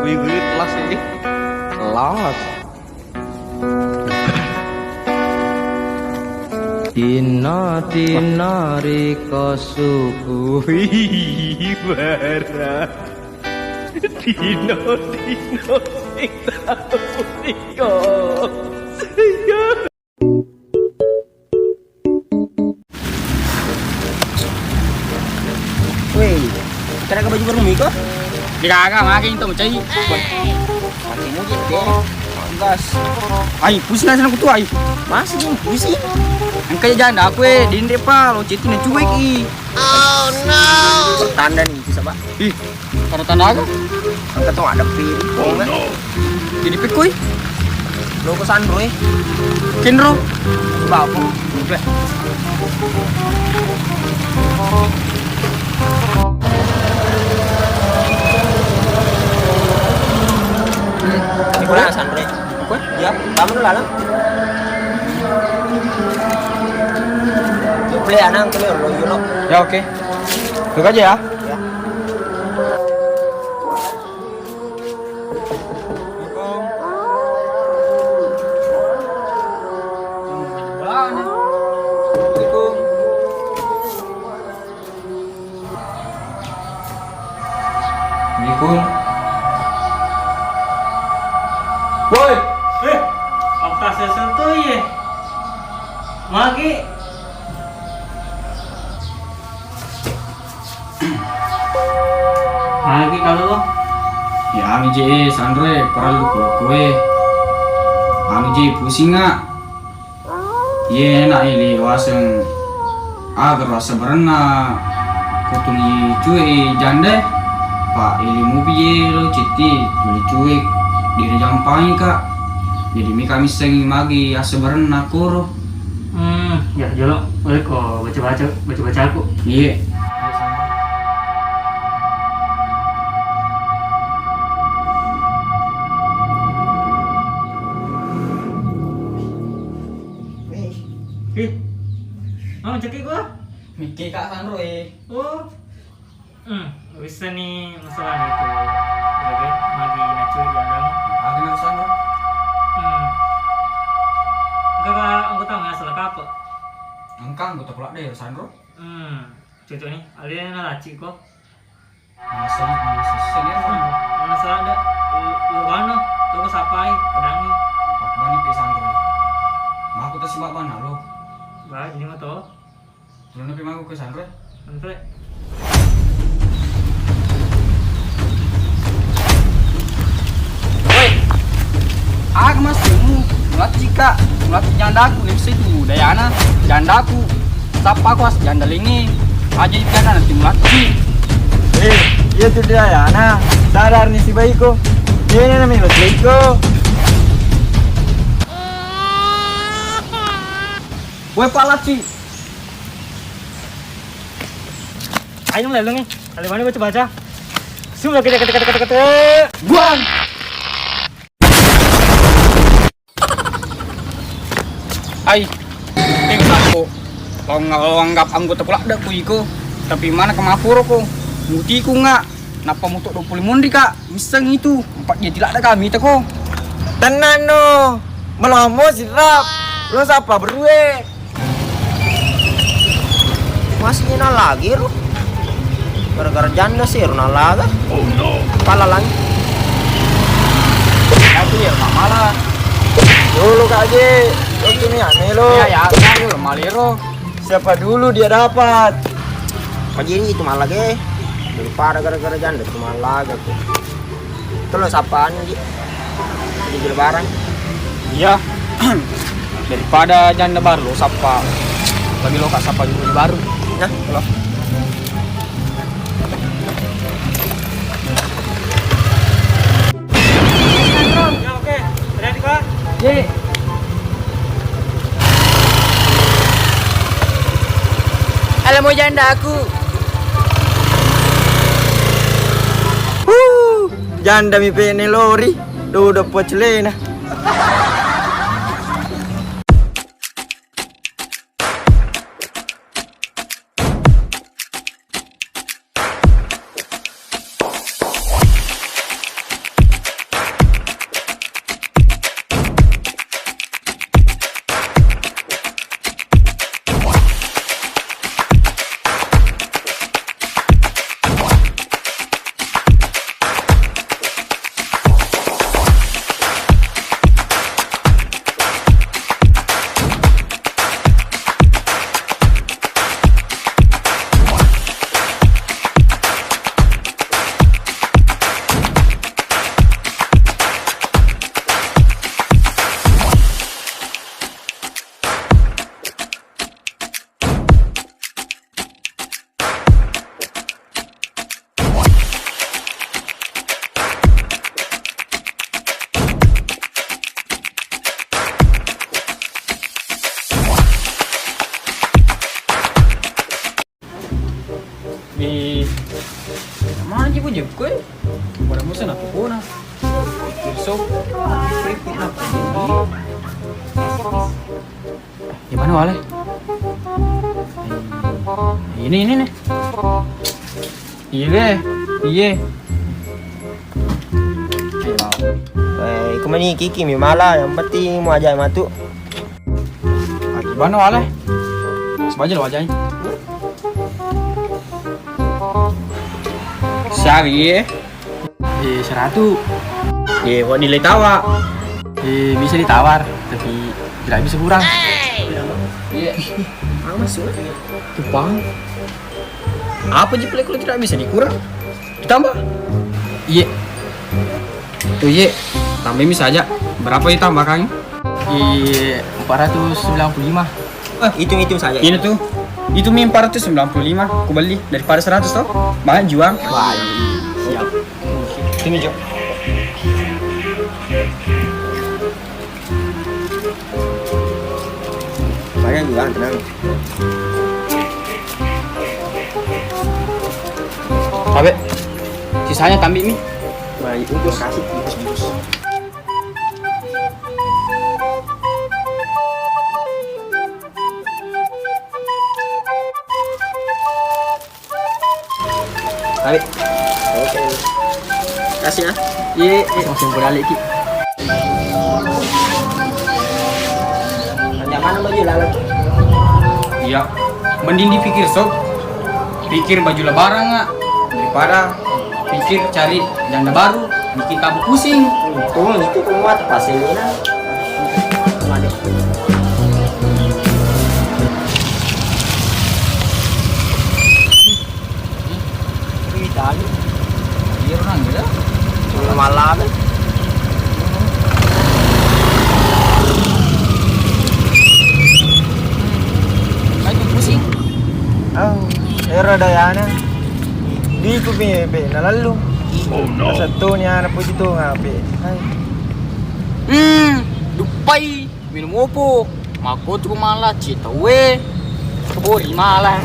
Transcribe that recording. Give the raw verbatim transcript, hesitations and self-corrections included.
Wih, wih, las ini. Las. Dina-dina riko suku. Wih, bara. Dina-dina sing tau riko. Weh, kenapa baju baru miko? Di kagak, mage itu mencai. Pakai muji deh. Gas. Ai, pusing lah sana kutu ai. Masih dong, pusing. Engka janda aku eh, dindre pa, lo cetina cuek i. Oh no. Tanda nih, itu siapa? Ih, tanda-tanda aga? Engka tong ada pi. Oh no. Jadi pikui. Lo ke sanro eh. Kenro. Babu. Udah. Ini pula sanro eh. Apa? Ya, kamu dulu lah. Beli anak kalian lo yolo. Ya, oke. Tunggu aja ya. Ya. Assalamualaikum. Woi. Eh, apa sesuatu ye? Magi. Magi kalau lo? Ya, anu je, eh, sanro e, parellu ku lokkoe. Anu je, pusinga. Iye, enak ili waseng aga ro assabarenna kutungi cuek i janda e. Pa ili mupi je lo citti tuli cuek, de' najampangi ka. Jadi mika missengi magi assabarenna koro. Hmm, ya, jolo, boleh ko baca-baca, baca-baca aku. Iya. Ih, mau cekik gua? Mikir kak sanro eh. Oh. Hmm, bisa nih masalah itu. Oke, lagi nacu jalan. Aku nang sanro. Hmm. Enggak, enggak tahu masalah apa. Engkang, aku tak pula deh sanro. Hmm, cocok nih. Alina laci kok. Masalah, masalah, masalah ada. Lu mana? Lu ke siapa ai? Pedangi. Aku bani pe sanro. Mau aku tak sebab mana lo? Bah, ini mah tuh. Nonno pi manggu ke sanro? Sanro. Woi. Aga maksudmu? Mulacci ka, mulacci jandaku, lepse tu dayana jandaku. Sappa ko as janda lengi. Aja janda nanti mulacci. Eh, iya tu dayana. Sadar ni si baiko. Ini namanya baiko. Woi, palacci. Ayo, leleng, eh. Kali mana baca-baca? Sudah kita, kita, kita, kita, kita. Buang. Ai, tengok aku. Lo nggak, lo anggap anggota pula ada ku iko. Tapi mana kemapuro ko? Mutiku nggak? Nappa mutuk dua puluh monri, Kak. Misseng itu. Empat dia tidak ada kami teko. Tenang no. Melomo sirap. Lo siapa berue? Masih nyenang lagi ro. Gara-gara janda sih ro nalaga. Oh no. Pala lagi. Aku ya nggak malah. Dulu Kak Ji. Lo tuh nih aneh lo. Ya ya, kan lo malero. Siapa dulu dia dapat? Pajini itu malah ge. Daripada gara-gara janda itu malah ge. Itu lo sapaan di di lebaran. Iya. Daripada janda baru lo sapa. Lagi lo kak sapa juga baru. Nah, lo. Ya, oke. Berani, Pak? Ye. Ala mau janda aku. Huh, janda mi pene lori. Duh, udah pocelena. Mana ki pojokku e? Pada musa na pokona. Pirso. Di mana wale? Ini, ini nih. Iya deh. Iya. Ayo, Bang. Eh, iku mani kiki mi mala, yang penting mau ajak matu. Bano wale. Sebaja lo ajai. Sehari ye. Eh, seratus. Eh, kok nilai tawa? Eh, bisa ditawar, tapi tidak bisa kurang. Iya. Apa maksudnya? Cupang. Apa ji pale kalau tidak bisa dikurang? Ditambah? Iya. Tuh, iya. Tambahin saja. Berapa ditambahkan? Iya, empat ratus sembilan puluh lima. Eh, hitung-hitung saja. Ini tuh. Itu mi empat ratus sembilan puluh lima, aku beli daripada seratus toh. Banyak jual. Wah, iya. Siap. Sini, Jo. Banyak jual, tenang. Tabe. Sisanya tambi mi. Baik, bungkus. Kasih, bungkus, bungkus. Tabe. Oke. Kasih ya. Iya, iya. Langsung, langsung beralih ki. Nyaman baju lalat. Iya. Mending dipikir, Sob. Pikir baju lebaran nggak? Daripada pikir cari janda baru, bikin tambah pusing. Untung itu semua terpaksa ini. Wih, tadi. Iya, orang gila. Cuma malam. Kan pusing. Oh, ero dayana. Di ku pe, pe, nalallu. Oh, no. Nasettoni ana puji tu ngape. Hai. Hmm, dupai. Minum opo? Makko tu mala cita we. Kebori mala.